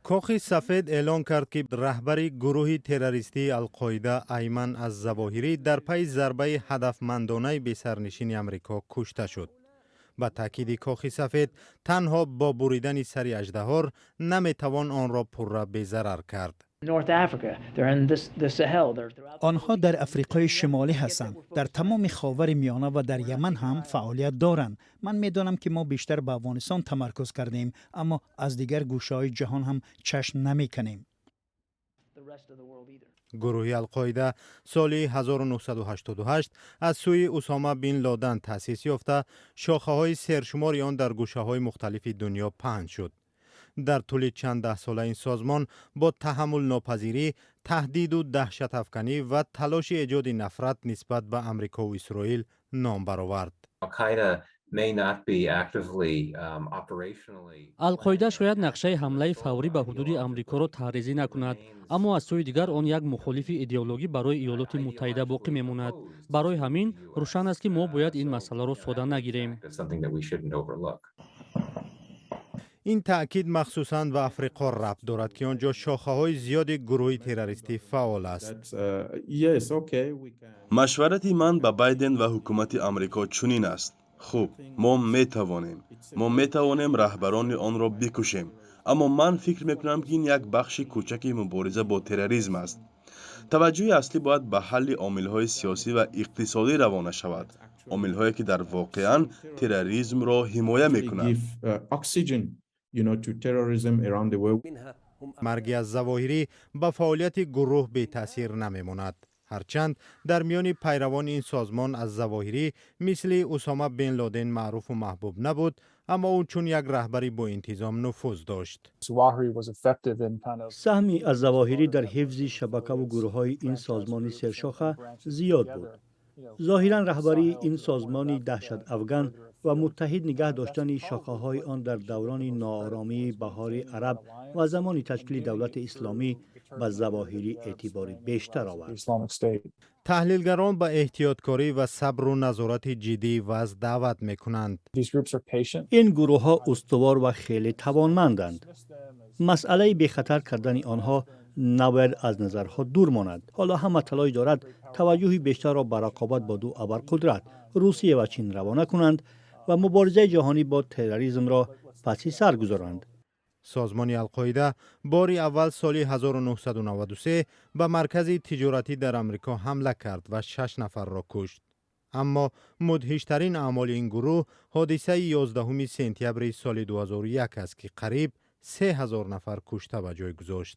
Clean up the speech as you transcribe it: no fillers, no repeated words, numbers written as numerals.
Кохи Сафед эълон кард, ки раҳбари гурӯҳи террористии Алқоида Айман аз Завоҳирӣ дар пайи зарбаи ҳадафмандонаи бесарнишини Амрико кушта шуд. Ба таъкиди Кохи Сафед, танҳо бо буридани сари аждаҳор наметавон онро пурра безарар кард. Онҳо дар Африқои Шимолӣ ҳастанд, дар тамоми Ховари Миёна ва дар Яман ҳам фаъолият доранд. Ман медонам, ки мо бештар ба Афғонистон тамаркуз кардем, аммо аз дигар гӯшаҳои ҷаҳон ҳам чашм намекунем. Гурӯҳи Алқоида соли 1988 аз сӯи Усома бин Лодан таъсис ёфта, шохаҳои сершумори он дар гӯшаҳои мухталифи дунё паҳн шуд. Дар тӯли чанд даҳсола ин созмон бо таҳаммулнопазирӣ, таҳдиду даҳшатафканӣ ва талоши эҷоди нафрат нисбат ба Амрикову Исроил ном баровард. Алқоида шояд нақшаи ҳамлаи фаврӣ ба ҳудуди Амрикоро тарҳрезӣ накунад, аммо аз сӯи дигар он як мухолифи идеологӣ барои Иёлоти Муттаҳида боқӣ мемонад. Барои ҳамин рӯшан аст, ки мо бояд ин масъаларо сода нагирем. Ин таъкид махсусан ба Африқо рабт дорад, ки он ҷо шохаҳои зиёди гурӯҳи террористӣ фаъол аст. Машварати ман ба Байден ва ҳукумати Амрико чунин аст: хуб, мо метавонем раҳбарони онро бикушем, аммо ман фикр мекунам, ки ин як бахши кӯчаки мубориза бо терроризм аст. Таваҷҷӯҳи аслӣ бояд ба ҳалли омилҳои сиёсӣ ва иқтисодӣ равона шавад, омилҳое ки дар воқеан терроризмро ҳимоя мекунанд. Марги аз Завоҳирӣ ба фаъолияти гурӯҳ бетаъсир намемонад, ҳарчанд дар миёни пайравони ин созмон аз Завоҳирӣ мисли Усома бен Лоден маъруфу маҳбуб набуд, аммо ӯ чун як раҳбари боинтизом нуфуз дошт. Саҳми аз Завоҳирӣ дар ҳифзи шабакаву гурӯҳҳои ин созмони сершоха зиёд буд. Зоҳиран, раҳбарии ин созмони даҳшатафган ва муттаҳид нигаҳ доштани шохаҳои он дар даврони нооромии Баҳори Араб ва замони ташкили Давлати Исломӣ ба Завоҳирӣ эътибори бештар овард. Таҳлилгарон ба эҳтиёткорӣ ва сабру назорати ҷиддии вазъ даъват мекунанд. Ин гурӯҳҳо устувор ва хеле тавонманданд. Масъалаи бехатар кардани онҳо набояд аз назарҳо дур монад. Ҳоло ҳама талош дорад таваҷҷӯҳи бештарро ба рақобат бо ду абарқудрат, Русия ва Чин, равона кунанд ва муборизаи ҷаҳонӣ бо терроризмро паси сар гузоранд. Созмони Алқоида бори аввал соли 1993 ба маркази тиҷоратӣ дар Амрико ҳамла кард ва шаш нафарро кушт, аммо мудҳиштарин аъмоли ин гурӯҳ ҳодисаи 11 сентябри соли 2001 аст, ки қариб 3000 нафар кушта ба ҷой гузошт.